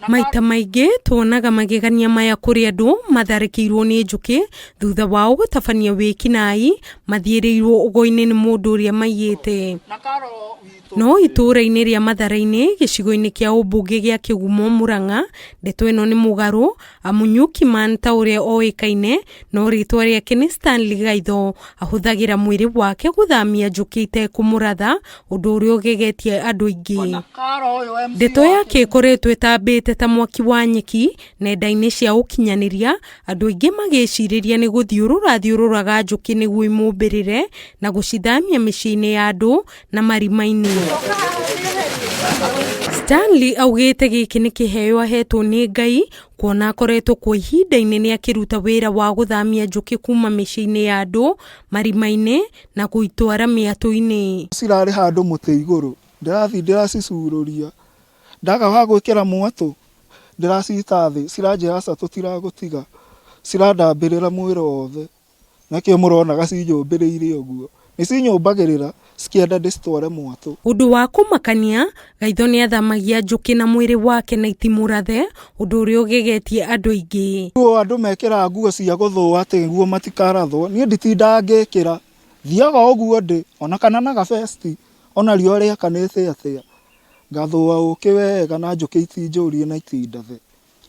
Maita maingĩ tuonaga magegania maya kũrĩ andũ matharĩkĩirwo nĩ njũkĩ thutha wao gũtabania wĩkinaĩ mathiĩrĩirwo ũgo-inĩ nĩ mũndũ ũrĩa maiyĩte. No itũũra-inĩ rĩa Mathare-inĩ gĩcigo-inĩ kĩa ũmbunge gĩa Kĩgumo Murang'a, ndeto ĩno nĩ mũgarũ amu Nyuki Man ta ũrĩa oĩkaine no rĩtwa rĩake nĩ Stanley Gaitho ahũthagĩra mwĩrĩ wake gũthamia njũkĩ itekũmũratha ũndũ ũrĩa ũgegetie andũ aingĩ. Ndeto yake ĩkoretwo ĩtambĩte ta mwaki wa nyeki nenda-inĩ cia ũkinyanĩria andũ aingĩ magĩcirĩria nĩ gũthiũrũra athiũrũraga njũkĩ nĩguo imũmbĩrĩre na gũcithamia mĩciĩ-inĩ ya andũ na marima-inĩ. Stanley augĩte gĩkĩ nĩ kĩheo ahetwo nĩ Ngai kuona akoretwo kwa ihinda inene akĩruta wĩra wa gũthamia njũkĩ kuma mĩciĩ-inĩ ya andũ, marima-inĩ na gũitwara mĩatũ-inĩ. Cirarĩ handũ mũtĩ igũrũ, ndĩrathiĩ ndĩracicurũria, ndaga wa gwĩkĩra mwatũ, ndĩracita thĩ, ciranjĩra aca tũtiragũtiga, cirandambĩrĩra mwĩrĩ wothe. Nĩkĩo mũronaga cinyũmbĩrĩire ũguo. Nĩ cinyũmbagĩrĩra cikĩenda ndĩcitware mwatũ. Ũndũ wa kũmakania, Gaitho nĩ athamagia njũkĩ na mwĩrĩ wake na itimũrathe, ũndũ ũrĩa ũgegetie andũ aingĩ. Nguo andũ mekĩraga nguo cia gũthũa atĩ nĩguo matikarathwo, niĩ nditindaga ngĩkĩra. Thiaga o ũguo ndĩ, ona kana na gabesti, ona riũa rĩakanĩte atĩa. Ngathũa ũkĩ wega na njũkĩ itinjũrie na itindathe.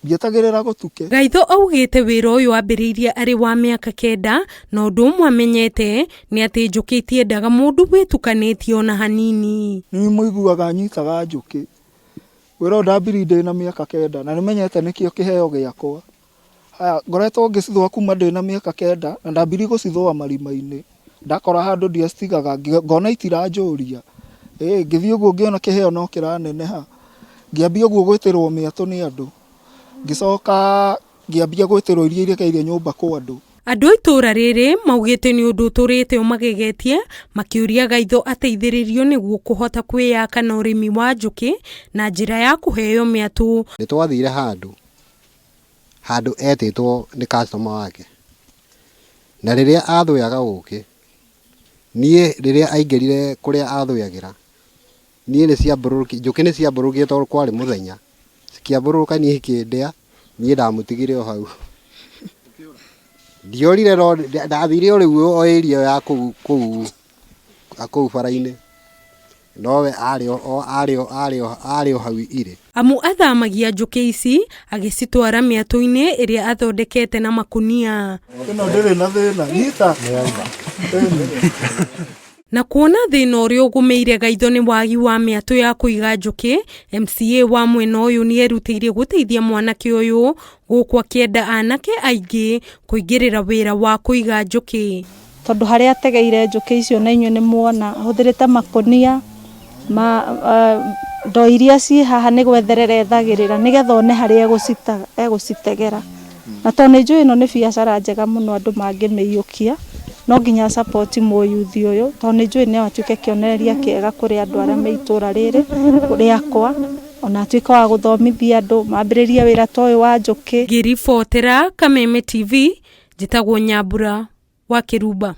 Ndietagĩrĩra gũtuke. Gaitho augĩte wĩra ũyũ ambĩrĩirie arĩ wa mĩaka kenda na ũndũ ũmwe amenyete nĩ atĩ njũkĩ itiendaga mũndũ wĩtukanĩtie ona hanini. Nĩ mũiguaga nyitaga njũkĩ. Wĩra ũyũ ndambirie ndĩna mĩaka kenda na nĩmenyete nĩkĩo kĩheo gĩakwa. Haya, ngoretwo ngĩcithũa kuma ndĩna mĩaka kenda na ndambirie gũcithũa marima-inĩ. Ndakora handũ ndiacitigaga ngona itiranjũria. Ĩĩ ngĩthiĩ ũguo ngĩona kĩheo no kĩraneneha. Ngĩambia ũguo gwĩtĩrwo mĩatũ nĩ andũ. Ngĩcoka ngĩambia gwĩtĩrwo iria irekeire nyũmba kwa andũ. Andũ a itũũra rĩrĩ maugĩte nĩ ũndũ ũtũrĩte ũmagegetie makĩũria Gaitho ateithĩrĩrio nĩguo kũhota kwĩyaka na ũrĩmi wa njũkĩ na njĩra ya kũheo mĩatũ. Nĩ twathire handũ, handũ etĩtwo nĩ customer wake. Na rĩrĩa athũyaga ũkĩ, niĩ rĩrĩa aingĩrire kũrĩa athũyagĩra, niĩ nĩ ciambũrũrũkire, njũkĩ nĩ ciambũrũrũkire tondũ kwarĩ mũthenya, cikĩambũrũrũka niĩ ikĩndĩa, niĩ ndamũtigire o hau. Ndiorire no ndathire o rĩu o area ya kũu kũu kũu bara-inĩ. Nowe arĩ o arĩ o arĩ o arĩ o hau irĩ. Amu athamagia njũkĩ ici agĩcitwara mĩatũ-inĩ ĩrĩa athondekete na makũnia. Ĩno ndĩrĩ na thĩna, nyita. Na kuona thĩna ũrĩa ũgũmĩire Gaitho nĩ wagi wa mĩatũ ya kũiga njũkĩ, MCA wa mwena ũyũ nĩerutĩire gũteithia mwanake ũyũ gũkũ akĩenda anake aingĩ kũingĩrĩra wĩra wa kũiga njũkĩ. Tondũ harĩa ategeire njũkĩ icio na inyuĩ nĩ muona ahũthĩrĩte makũnia ma ndoo iria ciĩ haha nĩ gwetherera ethagĩrĩra nĩgetha one harĩa egũcitegera. Na tondũ nĩ njũĩ ĩno nĩ biacara njega mũno andũ mangĩmĩiyũkia, no nginya support mũyuthi ũyũ tondũ nĩ njũĩ no atuĩke kĩonereria kĩega kũrĩ andũ arĩa me itũra rĩrĩ rĩakwa, ona atuĩke wa gũthomithia andũ, mambĩrĩrie wĩra ta ũyũ wa njũkĩ. Ngĩribotera Kameme TV, njĩtagwo Nyambura wa Kĩrumba.